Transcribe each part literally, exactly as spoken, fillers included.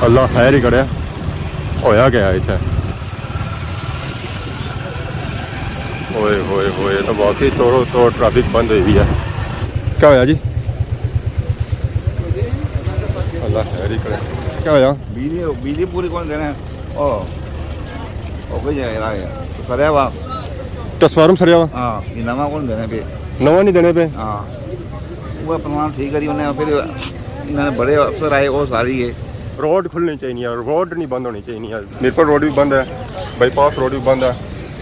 اللہ خیر ہی کرے۔ ہویا کیا ہے اتھے؟ اوئے ہوئے ہوئے، تو واقعی توڑو توڑ ٹریفک بند ہوئی ہوئی ہے۔ کیا ہویا جی؟ اللہ خیر ہی کرے۔ کیا ہویا؟ بجلی، بجلی پوری کون دینا ہے؟ او، او کوئی جائے رہا ہے۔ سریا وا۔ ٹرانسفارم سریا وا؟ ہاں، یہ نواں کون دینا پہ؟ نواں نہیں دینے پہ؟ ہاں۔ وہ پروگرام ٹھیک کری انہیں، پھر انہوں نے بڑے افسر آئے، وہ ساری ہے۔ روڈ کھلنی چاہیے، روڈ نہیں بند ہونی چاہیے۔ میرپور روڈ بھی بند ہے، بائی پاس روڈ بھی بند ہے،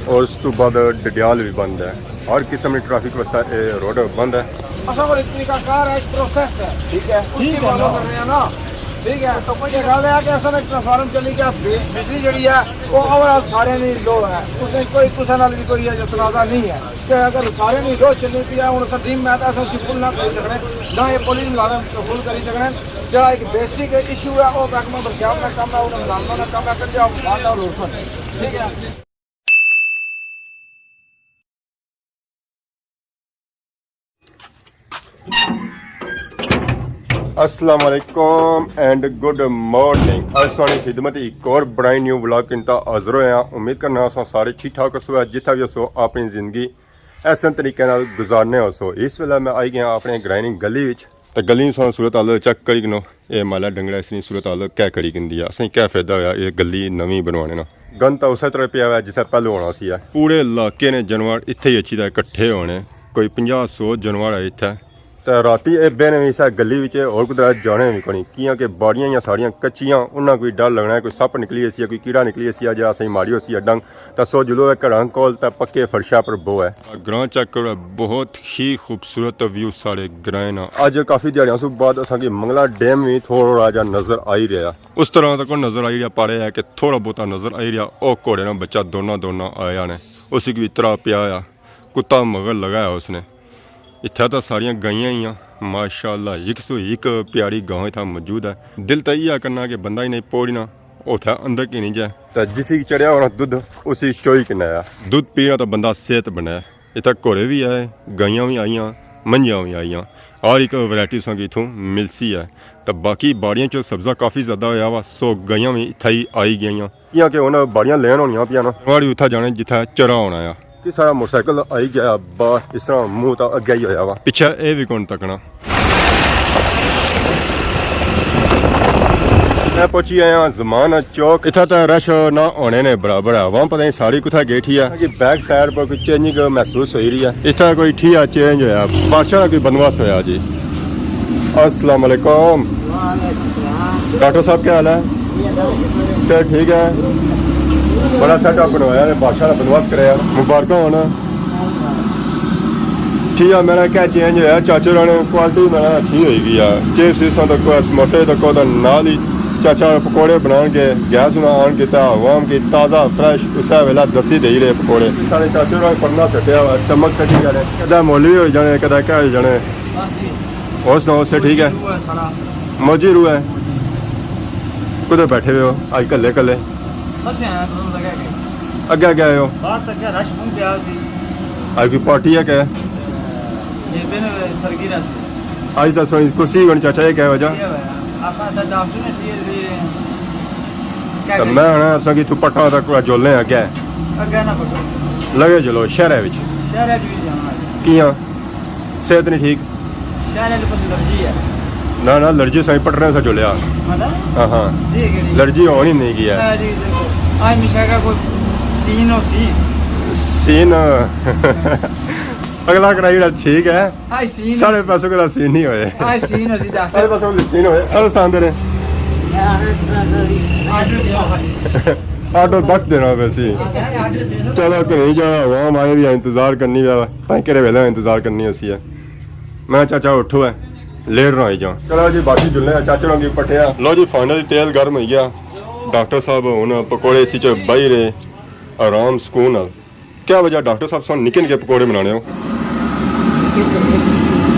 اور اس تو بعد ڈڈیال بھی بند ہے۔ ہر قسم کی ٹریفک واسطے یہ روڈ بند ہے۔ اساں کول ایک طریقہ کار ہے، ایک پروسیس ہے، ٹھیک ہے، اس کی فالو کر رہے ہیں نا، ٹھیک ہے۔ تو کوئی یہ گل ہے کہ اساں نے ٹرانسفارم چلی گیا، بج-، بجلی جڑی ہے وہ اوور آل سارے نہیں لو ہے، اس نے کوئی کسے نال بھی کوئی یہ تنازع نہیں ہے کہ اگر سارے نہیں لو چلی پیا، ہن اساں ڈیم میں تو اساں اس کی فل نہ کری سکنے، نہ یہ پولیس ملازم فل کری سکنے۔ جڑا ایک بیسک ایشو ہے وہ محکمہ برقیات کا کم ہے، انہاں ملازماں کا کم ہے، کٹیا بات ہے اور سن، ٹھیک ہے۔ السلام علیکم اینڈ گڈ مارننگ۔ اج ساڑی خدمت ایک اور برائن نیو ولاگ کنتا حاضر ہویا۔ امید کرنا اساں سارے ٹھیک ٹھاک ہوسو، جتھا بھی ہوسو اپنی زندگی احسن طریقے نال گزارنے ہوسو۔ اس ویلے میں آئی گیا اپنے گرائنی گلی وچ، تے گلی ساں صورت حال چیک کری کنو، اے مالا ڈنگڑا اس نی صورت حال کیا کری گندی ہے، اساں کیا فائدہ ہویا اے گلی نویں بنوانے نا۔ گند تاں اسے طرح پیا ہوا ہے جسے پہلو ہونا سی ہے۔ پورے علاقے نے جانور اتھے ہی اچھی تے اکٹھے ہونے، کوئی پنجاہ سو جانور ہے اتھے۔ تے راتی اے بہنے وی اسے گلی وچ، ہور کدرے جانے وی کونی، کیاں کہ باڑیاں یا ساڑیاں کچیاں، انہاں کوئی ڈر لگنا ہے، کوئی سپ نکلی اسی یا کوئی کیڑا نکلی اسی یا جے اساں ماری ہوسی یا ڈنگ، تاں سو جلو ہے گھراں کول تے پکے فرشاں پر بو ہے۔ گراں چیک کرو، بہت ہی خوبصورت ویو ساڑے گرائیں نا۔ اج کافی دیہاڑیاں سوں بعد اساں کی منگلا ڈیم وی تھوڑا جا نظر آئی رہیا۔ اس طرح تک نظر آئی رہیا، پاڑے ہے کہ تھوڑا بہتا نظر آئی رہیا۔ او گھوڑے نا بچہ دوڑنا دوڑنا آیا نے، اسی کی وی ترا پیا آیا۔ کتا مگر لگا ہے اس نے۔ اتھا تاں ساریاں گائیاں ہی آں، ماشاءاللہ، ہک سو ہک پیاری گاں اتھا موجود ہے۔ دل تاں ایہا کرنا کہ بندہ ہی نہیں پوڑی نا، اتھا اندر کی نہیں جائے۔ تاں جسی چڑھیا ہونا دودھ، اسی چوئی کنے آیا۔ دودھ پینا تاں بندہ صحت بنے۔ اتھا گھوڑے وی آئے، گائیاں وی آئیاں، منجھیاں وی آئیاں۔ ہر ایک ورائٹی تساں کی اتھوں ملسی ہے۔ تاں باقی باڑیاں چ سبزہ کافی زیادہ ہویا وا، سو گائیاں وی اتھا ہی آئی گئیاں۔ کیاں کہ ہن باڑیاں لین ہونیاں پیاں نا۔ نواڑی اتھا جانے جتھا چرا ہونا آ۔ کہ سارا موٹر سائیکل آئی گیا با، اس طرح منہ تاں اگے ہی ہویا وا۔ پچھے اے وی کون تکنا۔ میں پہنچی آیا زمان چوک۔ اتھا تاں رش نہ ہونے نے برابر ہے۔ عوام پتہ نہیں ساری کتھا گئی ٹھی ہے۔ کہ بیک سائیڈ پر کوئی چینجنگ محسوس ہوئی رہی ہے۔ اتھا کوئی ٹھیا چینج ہویا۔ بادشاہ نا کوئی بندوبست ہویا جی۔ السلام علیکم۔ وعلیکم السلام۔ ڈاکٹر صاحب، کیا حال ہے؟ سر ٹھیک ہے؟ بڑا سیٹ اپ بنوایا نے، بادشاہ نا بندوبست کرایا۔ مبارکاں ہونا۔ ٹھیک ہے، میرا کیا چینج ہویا؟ چاچے ہوراں نے کوالٹی میرا اچھی ہوئی گئی ہے۔ چپس اس وقت تک، سموسے تک، تو نال ہی چاچا پکوڑے بنان کے، گیس نہ آن کیتا، عوام کی تازہ، فریش، اسے ویلے دستی دے ہی رہے پکوڑے۔ سارے چاچے ہوراں نے پرنا سٹیا ہوا، چمک کٹی جانے، کدے مولوی ہوئی جانے، کدے کیا ہوئی جانے۔ ہاں جی۔ اور سناؤ، سب ٹھیک ہے؟ موجی روح ہے سارا۔ موجی روح ہے۔ کدھر بیٹھے ہوئے ہو آج کلے کلے؟ بس یہاں تو لگا کے۔ اگے اگے آئے ہو؟ باہر تک کیا رش بہت پیا سی۔ آج کوئی پارٹی ہے کیا؟ یہ بن سرگی رہا سی۔ آج دسو، اس کرسی بن چاچا، یہ کیا وجہ؟ یہ ہویا۔ آسان تھا ڈاکٹر نے دیے بھی۔ کیا تو کریں؟ میں آنا اساں کی تو پٹا تک جولنے اگے۔ اگے نہ پٹو۔ لگے چلو شہرے وچ۔ شہرے وچ جانا ہے۔ کیاں؟ صحت نہیں ٹھیک؟ شہر والے پتہ الرجی ہے۔ نہ، نہ، الرجی سائیں پٹنے سے جلیا۔ ہاں نا؟ ہاں، ہاں۔ ٹھیک ہے جی۔ الرجی ہونی نہیں کی ہے۔ ہاں جی، دیکھو، آج مشا کا کوئی سین ہو سی۔ سین، اگلا کرائی جڑا ٹھیک ہے۔ آج سین ہو سارے سی۔ پیسوں کا سین نہیں ہوئے۔ آج سین ہو سی، ڈاکٹر۔ سارے پیسوں کا سین ہوئے۔ سارے ساندر ہیں۔ آرڈر دیا۔ آرڈر بخت دینا ویسی۔ آرڈر دے دو۔ چلو، کہ نہیں جانا، عوام آئے بھی انتظار کرنی پیا۔ تائیں کہڑے ویلے انتظار کرنی ہوسی ہے۔ میں چاچا اٹھو ہے، لیٹ نہ ہوئی جاں۔ چلو جی، باقی جلنے آں، چاچے ہوراں کی پٹے آں۔ لو جی، فائنل تیل گرم ہوئی گیا۔ ڈاکٹر صاحب ہن پکوڑے اسی چ بائی رہے، آرام سکون نال۔ کیا وجہ ڈاکٹر صاحب، سن نکے نکے پکوڑے بنانے ہو؟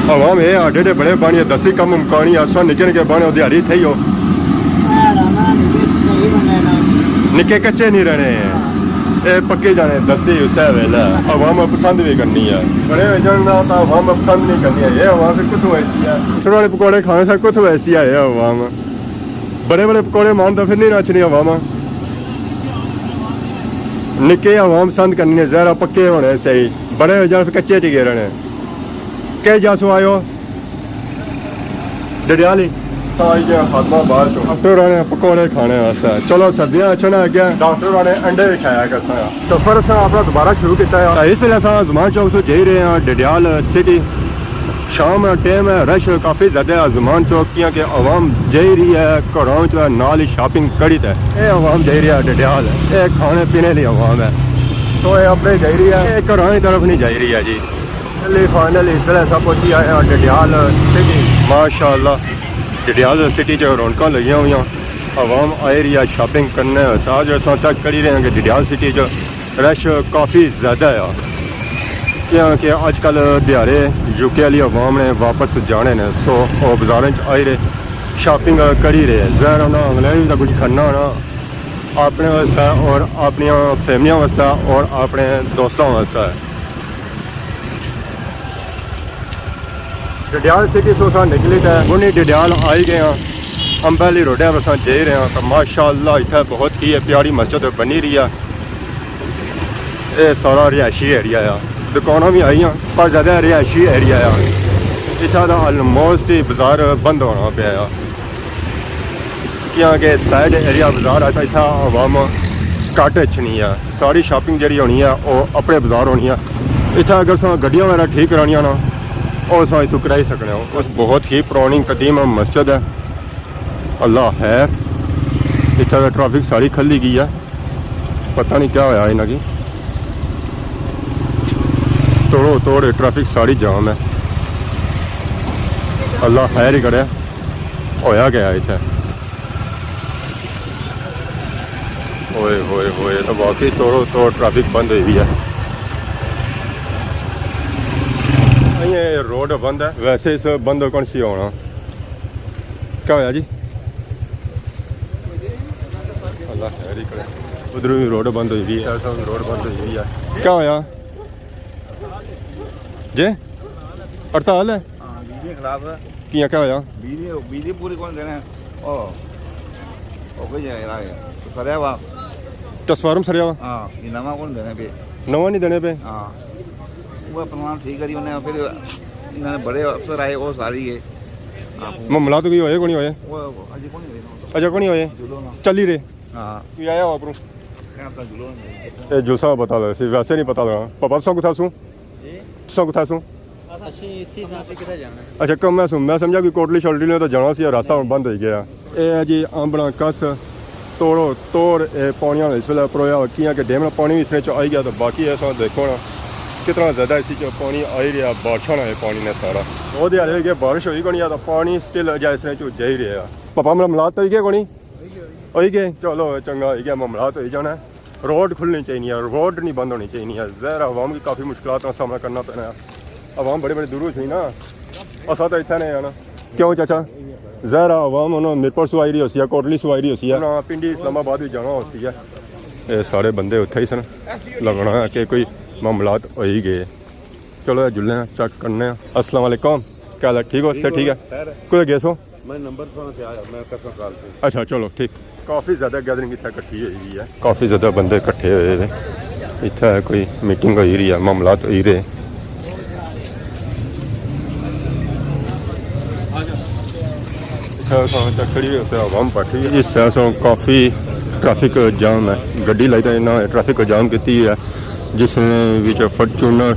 عوام اے آڈے ڈے بڑے بانی ہے، دستی کم مکانی ہے، سن نکے نکے بنے ہو، دیہاڑی تھئی ہو۔ نکے کچے نہیں رہنے۔ اے پکے جانے، دستی اسے ویلے عوام پسند بھی کرنی ہے۔ بڑے ہوئی جان نہ تاں عوام پسند نہیں کرنی ہے۔ اے عوام پھر کتھوں ایسی ہے؟ چھوٹے والے پکوڑے کھانے سے کتھوں ایسی ہے اے عوام؟ بڑے بڑے پکوڑے مان تو پھر نہیں ناچنی عوام۔ نکے عوام پسند کرنی نے، ذرا پکے ہونے صحیح، بڑے ہو جان پھر کچے ٹکے رہنے۔ کہ جاسو آئے ہو؟ ڈڈیال ہی۔ آئی گیا خاتمہ بعد چوں۔ ڈاکٹر ہوراں نے پکوڑے کھانے واسطے۔ چلو سردیاں اچھن آ گیا، ڈاکٹر ہوراں نے انڈے بھی کھایا کرساں۔ سفر اساں اپنا دوبارہ شروع کیتا ہے۔ اس ویلے اساں زمان چوک سے جائی رہے ہیں ڈڈیال سٹی۔ شام نا ٹائم ہے، رش کافی زیادہ ہے زمان چوک، کیاں کہ عوام جائی رہی ہے گھراں وچ، نال ہی شاپنگ کری تے۔ اے عوام جائی رہی ہے ڈڈیال، اے کھانے پینے والی عوام ہے۔ تو اے اپنے جائی رہی ہے، اے گھراں کی طرف نہیں جائی رہی ہے جی۔ فائنلی، فائنلی اس ویلے اساں پہنچی آئے ہاں ڈڈیال سٹی۔ ماشاءاللہ، ڈڈیال سٹی چ رونقاں لگیاں ہوئیاں، عوام آئی رہی ہے شاپنگ کرنے واسطے۔ اج اساں چیک کری رہے ہیں کہ ڈڈیال سٹی چ رش کافی زیادہ ہے، کیاں کہ اج کل دیہاڑے یو کے آلی عوام نے واپس جانے نے، سو او بازاراں چ آئی رہے، شاپنگ کری رہے۔ ظاہر ہونا انگلینڈ دا کچھ کھڑنا ہونا اپنے واسطے اور اپنی فیملیاں واسطے اور اپنے دوستاں واسطے۔ ڈڈیال سٹی سو اساں نکلی تے ہن ڈڈیال آئی گئے ہاں۔ امبے آلی روڈے پر اساں جائی رہے ہاں، تو ماشاءاللہ اتھے بہت ہی پیاری مسجد بنی رہی ہے۔ اے سارا رہائشی ایریا آ، دکاناں بھی آئیاں پر زیادہ رہائشی ایریا آ۔ اتھا دا آلموسٹ ہی بازار بند ہونا پیا آ، کیاں کہ سائیڈ ایریا بازار آ، اتھا عوام گھٹ اچھنی آ۔ ساری شاپنگ جیڑی ہونی آ، او اپنے بازار ہونی آ۔ اتھا اگر اساں گڈیاں وغیرہ ٹھیک کرانیاں نا، او اساں اتھوں کرائی سکنے ہو۔ اس بہت ہی پرانی قدیم مسجد ہے۔ اللہ خیر، اتھا تے ٹریفک ساری کھلی گئی ہے، پتہ نہیں کیا ہویا انہاں کی، توڑو توڑ ٹریفک ساری جام ہے۔ اللہ خیر ہی کرے، ہویا کیا ہے اتھا؟ اوئے ہوئے ہوئے، تو واقعی توڑو توڑ ٹریفک بند ہوئی ہوئی ہے۔ یہ روڈ بند ہے، ویسے اس بند کون سی ہونا؟ کیا ہویا جی؟ اللہ خیر ہی کرے۔ ادھر بھی روڈ بند ہوئی ہوئی ہے، ایسا بھی روڈ بند ہوئی ہوئی ہے۔ کیا ہویا جی؟ ہڑتال ہے؟ ہاں، بجلی خلاف ہے۔ کیاں کیا ہویا؟ بجلی، بجلی پوری کون دینا ہے؟ او، او کوئی جائے رہا ہے۔ سریا ہوا۔ ٹرانسفارم سریا ہوا؟ ہاں، یہ نواں کون دینے پہ؟ نواں نہیں دینے پہ؟ ہاں۔ وہ اپنا ٹھیک کری انہیں، پھر انہوں نے بڑے افسر آئے، وہ ساری ہے۔ معاملات کوئی ہوئے کونی ہوئے؟ وہ اجے کونی ہوئے نا۔ اجے کونی ہوئے؟ جلو نا۔ چلی رہے؟ ہاں۔ کوئی آیا ہوا اپروں؟ کیا پتہ جلو نا۔ اے جلسہ پتہ لگا سی، ویسے نہیں پتہ لگا۔ پاپا تساں کتھا سوں؟ جی؟ تساں کتھا سوں؟ اسی اتھی ساں، اسی کتھے جانا ہے؟ اچھا، کم میں سوں، میں سمجھا کوئی کوٹلی شوٹلی نے تو جانا سی، راستہ ہن بند ہوئی گیا۔ اے ہے جی امبڑاں کس، توڑو توڑ، اے پانی ہن اس ویلے پرویا، کیاں کہ ڈیم نا پانی بھی اس نے چ آئی گیا، تو باقی ایسا دیکھو نا کتنا زیادہ اس چ پانی آئی رہیا، بارشاں نا اے پانی نے سارا۔ دو دیہاڑے ہوئی گئے بارش ہوئی کونی آ، تو پانی سٹل اجا اس نے چ جائی رہیا۔ پاپا، معاملات تو ہوئی گئے کونی؟ ہوئی گئے، چلو چنگا ہوئی گیا، معاملات ہوئی جانا ہے۔ روڈ کھلنی چاہیے، روڈ نہیں بند ہونی چاہیے۔ ظاہر ہے عوام کی کافی مشکلات کا سامنا کرنا پینا ہے۔ عوام بڑے بڑے دوروں سے نا، اساں تو اتھا نے آنا۔ کیوں چاچا؟ ظاہر ہے عوام انہوں میرپور سو آئی رہی ہوسی ہے، کوٹلی سو آئی رہی ہوسی ہے۔ انہاں پنڈی اسلام آباد بھی جانا ہوسی ہے۔ اے سارے بندے اتھے ہی سن، لگنا ہے کہ کوئی معاملات ہوئی گئے۔ چلو اے جلنے ہیں، چیک کرنے ہیں۔ السلام علیکم، کیا حال ہے؟ ٹھیک ہو؟ صحت ٹھیک ہے؟ خیر ہے۔ کوئی گئے سو؟ میں نمبر سنا تے آیا، میں کسا کال سے۔ اچھا، چلو ٹھیک۔ کافی زیادہ گیدرنگ اتھے کٹھی ہوئی ہوئی ہے، کافی زیادہ بندے کٹھے ہوئے نے اتھے، کوئی میٹنگ ہوئی رہی ہے، معاملات ہوئی رہے۔ اتھے اساں چکڑی اتھے عوام بیٹھی ہے، اس سائیڈ سوں کافی ٹریفک جام ہے، گڈی لائی تے انہاں ٹریفک جام کیتی ہے۔ جس نے وچ فارچونر،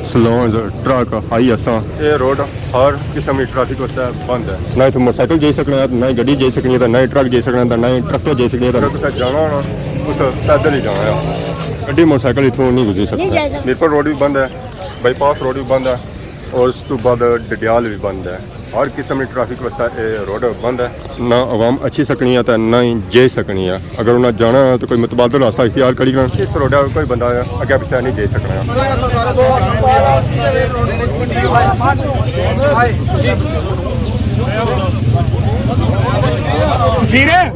سلونز، ٹرک، ہائی اساں۔ اے روڈ ہر قسم دی ٹریفک واسطے بند ہے۔ نہ اتھوں موٹر سائیکل جائی سکنا ہے، نہ ہی گڈی جائی سکنی ہے، نہ ہی ٹرک جائی سکنا ہے، نہ ہی ٹریکٹر جائی سکنی ہے۔ اگر تساں جانا ہونا، تساں پیدل ہی جانا ہے۔ گڈی موٹر سائیکل اتھوں نہیں گزری سکتا۔ میرپور روڈ بھی بند ہے، بائی پاس روڈ بھی بند ہے، اور اس تو بعد ڈڈیال بھی بند ہے۔ ہر قسم دی ٹریفک واسطے اے روڈ بند ہے۔ نہ عوام اچھی سکنی ہے تے نہ ہی جائی سکنی ہے۔ اگر انہاں جانا ہے تو کوئی متبادل راستہ اختیار کری کرن۔ اس روڈ پر کوئی بندہ اگے پچھے نہیں جائی سکنا۔ سفیر ہے؟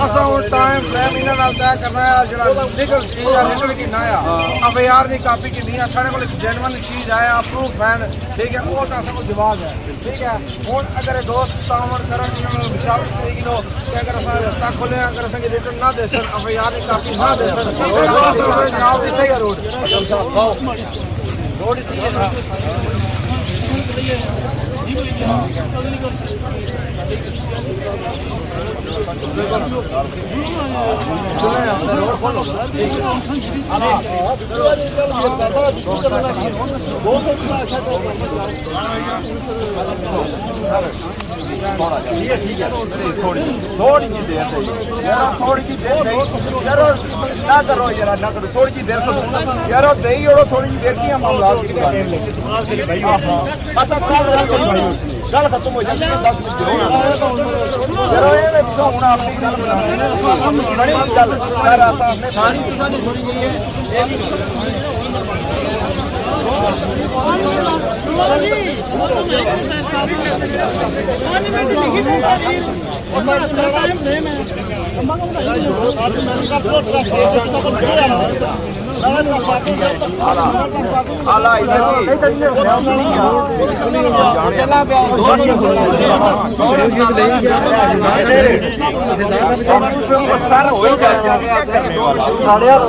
اساں ہن ٹائم فریم انہاں نال طے کرنا ہے، جڑا لیگل چیز ہے، لیگل کی نہ آیا، ایف آئی آر نی کاپی کی نہیں ہے، ساڑے کول ایک جینوئن چیز ہے، پروف ہے، ٹھیک ہے، وہ تو اساں کو جواز ہے، ٹھیک ہے۔ ہن اگر یہ دوست تعاون کرن، انہاں نوں مشاورت کری گھنو کہ اگر اساں رستہ کھولے، اگر اساں کی ریٹرن نہ دے سن، ایف آئی آر نی کاپی نہ دے سن، اساں نال اتھے ہی ہے روڈ۔ روڈ اتھے ہی ہے۔ تھوڑی جی، تھوڑی جی دیر دے، یارو، تھوڑی جی دیر دے، یارو، نہ کرو یار، نہ کرو، تھوڑی جی دیر سنو یارو، دے ہی اوڑو، تھوڑی جی دیر کی ہم معاملات کی بات۔ اساں کل ختم ہو جائے، گل ختم ہو جائے، دس منٹ ضرور۔ یارو، اے وچ سو ہن اپنی گل بنا، بڑی گل، سر، اساں اپنے ساری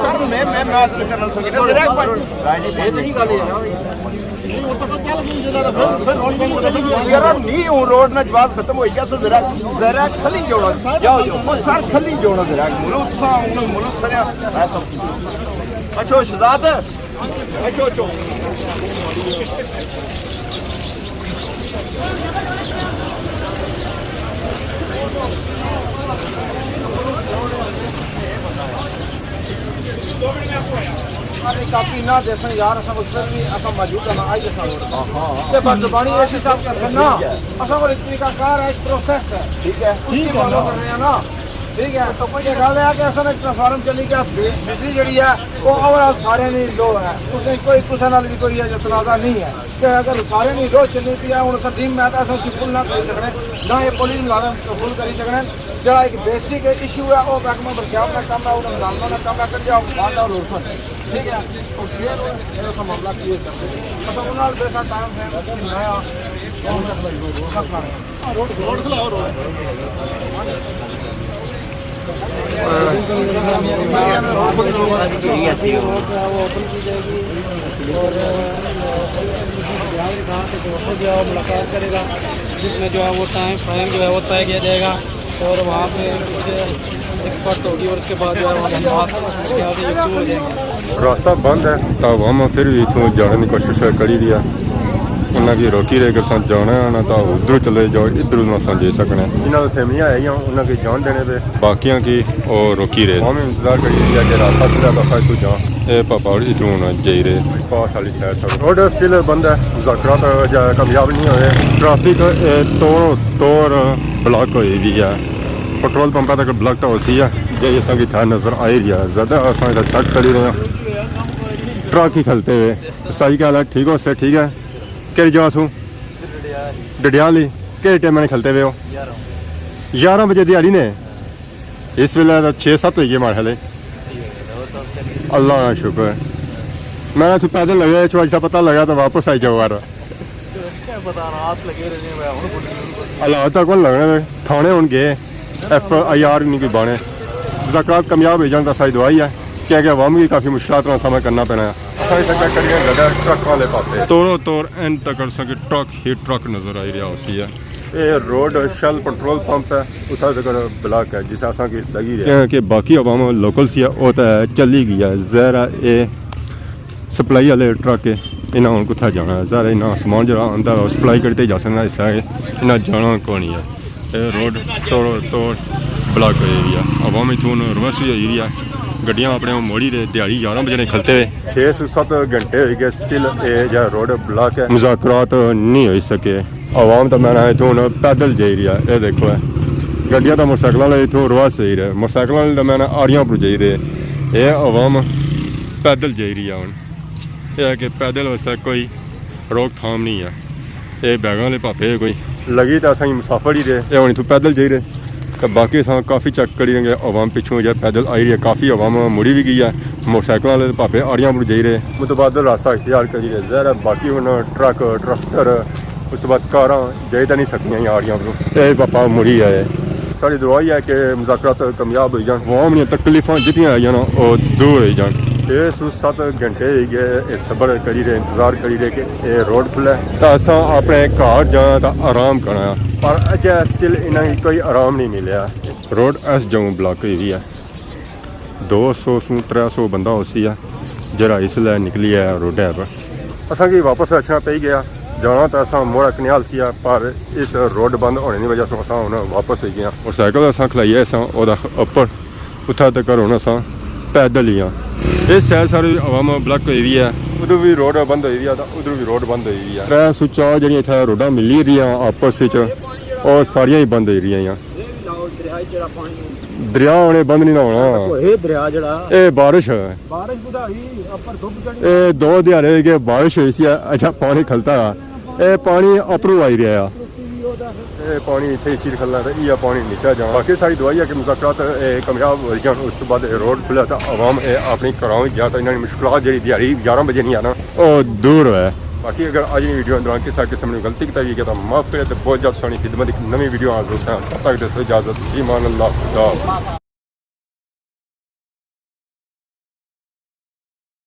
سر، میں، میں، میں حاصل کرنا سکتا۔ یار، نہیں ہوں، روڈ نا جواز ختم ہوئی گیا، سو ذرا، ذرا کھلی جوڑا۔ جاؤ، جاؤ۔ او سر، کھلی جوڑا ذرا۔ ملوک سا، ہن ملوک سریا۔ اچھو، شہزاد۔ اچھو، اچھو۔ ارے کاپی نہ دیسن یار، اساں کو سر بھی اساں موجود ہاں، آئی اساں روڈ۔ تے بس زبانی ایسی صاحب کرسن نا، اساں کو ایک طریقہ کار ہے، ایک پروسیس ہے۔ ٹھیک ہے۔ اس کی فالو کر رہے ہیں نا۔ ٹھیک ہے۔ تو کوئی یہ گل ہے کہ اساں نے ٹرانسفارم چلی گیا، بجلی جڑی ہے، وہ اوور آل سارے نہیں لو ہے۔ اس نے کوئی کسے نال بھی کوئی یہ تنازع نہیں ہے۔ کہ اگر سارے نی لو چلنی پئی ہے، ہن اساں ڈیم میں تاں اساں کی فل نہ کری سکنے، نہ یہ پولیس ملازم فل کری سکنے۔ جڑا ایک بیسک ایشو ہے، وہ محکمہ برقیات نا کم ہے، انہاں ملازماں نا کم ہے، کر جاؤ، بات اور سن۔ ٹھیک ہے، اور پھر اساں معاملہ کلیئر کرنے۔ اساں انہاں نال پیسہ ٹائم فریم نیا، روڈ کھلا، روڈ۔ ملاقات کرے گا، جس میں جو ہے وہ ٹائم فریم جو ہے وہ طے کیا جائے گا، اور وہاں پہ کچھ ایکسپرٹ ہوگی اور اس کے بعد جو ہے وہ معلومات یکسو ہو جائیں گے۔ راستہ بند ہے، تاں عوام پھر بھی اتھوں جانے کی کوشش کری رہی ہے۔ انہاں کی روکی رہے کہ اساں جانا ہے نا، تاں ادھروں چلے جاؤ، ادھروں نہ اساں جائی سکنے۔ جنہاں کی فیملیاں آئی ہیں، انہاں کی جان دینے پہ، باقیاں کی او روکی رہے۔ عوام انتظار کری رہی ہے کہ راستہ کھلے تاں اساں اتھوں جاں۔ اے پاپا ادھروں نہ جائی رہے۔ پاس والی سائیڈ سب روڈ سٹل بند ہے، مذاکرات جا کامیاب نہیں ہوئے۔ ٹریفک، اے، توڑ توڑ بلاک ہوئی ہوئی ہے۔ پٹرول پمپاں تک بلاک تو ہوسی ہے، جے اساں کی تھا نظر آئی رہی ہے۔ زیادہ اساں ادھر چیک کری رہے ہیں۔ ٹرک ہی کھلتے ہوئے۔ سائیں کیا حال ہے؟ ٹھیک ہو؟ صحت ٹھیک ہے؟ کہڑی جگہ سوں؟ ڈڈیال ہی۔ کہڑے ٹائم نے کھلتے ہوئے ہو؟ یارہ بجے دیہاڑی نے؟ اس ویلے تو چھ ست ہوئی گئے ماڑے خیال۔ اللہ کا شکر۔ میں تو پیدل لگے، چواری سا پتہ لگا تو واپس آئی جاؤ یار۔ پتہ راس لگے رہنے میں ہن بھول گیا۔ حالات تک کون لگنے میں؟ تھانے ہن گئے، ایف آئی آر نہیں کوئی بانے۔ مذاکرات کامیاب ہوئی جان تاں ساری دعا ہی ہے، کیونکہ عوام کی کافی مشکلات کا سامنا کرنا پینا ہے۔ اساں اتھے چیک کریے لگا ٹرک والے پاسے۔ توڑو توڑ اینڈ تک اساں کی ٹرک ہی ٹرک نظر آئی رہا ہوسی ہے۔ اے روڈ شل پٹرول پمپ ہے، اتھا تک بلاک ہے، جس اساں کی لگی رہا ہے۔ کہ باقی عوام لوکل سی ہے، او تے چلی گئی ہے۔ ظاہر ہے اے سپلائی والے ٹرک ہے، انہاں ہن کتھا جانا ہے؟ ظاہر ہے انہاں سامان جڑا آندا ہے، او سپلائی کرتے جا سکنا، اس طرح انہاں جانا کونی ہے۔ اے روڈ توڑو توڑ بلاک ہوئی ہوئی ہے۔ عوام اتھوں ریورس ہوئی ہوئی ہے۔ گڈیاں اپنے موڑی دے دیہاڑی یارہ بجے نے کھلتے ہوئے۔ چھ سو ست گھنٹے ہوئی گئے، سٹل اے جا روڈ بلاک ہے۔ مذاکرات نہیں ہوئی سکے۔ عوام تو میں نا اتھوں ہن پیدل جائی رہی ہے۔ اے دیکھو اے۔ گڈیاں تو موٹرسائیکل والے اتھوں ریورس ہوئی رہے۔ موٹرسائیکل والے تو میں نا آڑیاں پر جائی رہے۔ اے عوام پیدل جائی رہی ہے ہن۔ اے ہے کہ پیدل واسطے کوئی روک تھام نہیں ہے۔ اے بیگاں والے پاپے کوئی لگی تے اساں مسافر ہی رہے، اے ہن اتھوں پیدل جائی رہے۔ تے باقی اساں کافی چیک کری رہے کہ عوام پچھوں جے پیدل آئی رہی ہے، کافی عوام مڑی بھی گئی ہے۔ موٹر سائیکل والے پاپے آڑیاں پر جائی رہے، متبادل راستہ اختیار کری رہے۔ ظاہر ہے باقی ہن ٹرک، ٹریکٹر، اس تو بعد کاراں جائی تاں نہیں سکنیاں آڑیاں پر۔ اے پاپا مڑی آئے۔ ساڑی دعا ہی ہے کہ مذاکرات کامیاب ہوئی جان۔ عوام نیاں تکلیفاں جتنیاں آئیاں نا، او دور ہوئی جان۔ چھ سو ست گھنٹے ہوئی گئے، اے صبر کری رہے، انتظار کری رہے کہ اے روڈ کھلے۔ تاں اساں اپنے گھر جانا تاں آرام کرنا، پر اجے سٹل انہاں کی کوئی آرام نہیں ملیا۔ روڈ اس جاؤں بلاک ہوئی ہوئی ہے۔ دو سو سوں ترے سو بندہ ہوسی ہے، جیڑا اس لے نکلی ہے روڈے پر۔ اساں کی واپس اچھنا پئی گیا، جانا تاں اساں موڑا کنیال سی ہے، پر اس روڈ بند ہونے دی وجہ سے اساں ہن واپس ہوئی گئے ہاں۔ موٹر سائیکل اساں کھلائیا اساں اودا اپر، اتھا تک ہن اساں پیدل ہی ہاں۔ اس سائیڈ ساری عوام بلاک ہوئی ہوئی ہے، ادھر بھی روڈ بند ہوئی ہوئی ہے، تے ادھر بھی روڈ بند ہوئی ہوئی ہے۔ ترے سو چار جیڑیاں اتھا روڈاں ملی رہیاں آپس وچ، او ساریاں ہی بند ہوئی رہیاں۔ دریا ہونے بند نہیں نہ ہونا۔ اے دریا جیڑا، اے بارش ہے۔ بارش کدا ہوئی، اپر دھوپ چڑھی۔ اے دو دیہاڑے ہوئی کہ بارش ہوئی سی، اچھا پانی کھلتا ہے۔ اے پانی اپروں آئی رہیا ہے۔ اے پانی اتھے چیر کھلنا تے یہ پانی نیچا جانا۔ باقی ساری دعا ہی ہے کہ مذاکرات، اے، کامیاب ہو جان، اس تو بعد اے روڈ کھلا تے عوام، اے، اپنی گھراں وچ جا تے انہاں دی مشکلات جیڑی دیہاڑی گیارہ بجے نہیں آنا، او دور ہوئے۔ باقی اگر اج نی ویڈیو اندران کسا قسم نی غلطی کیتا گیا تاں معاف کرے تے بہت جلد سانی خدمت ایک نویں ویڈیو حاضر ہوساں۔ تب تک دیسو اجازت، فی امان اللہ، خدا حافظ۔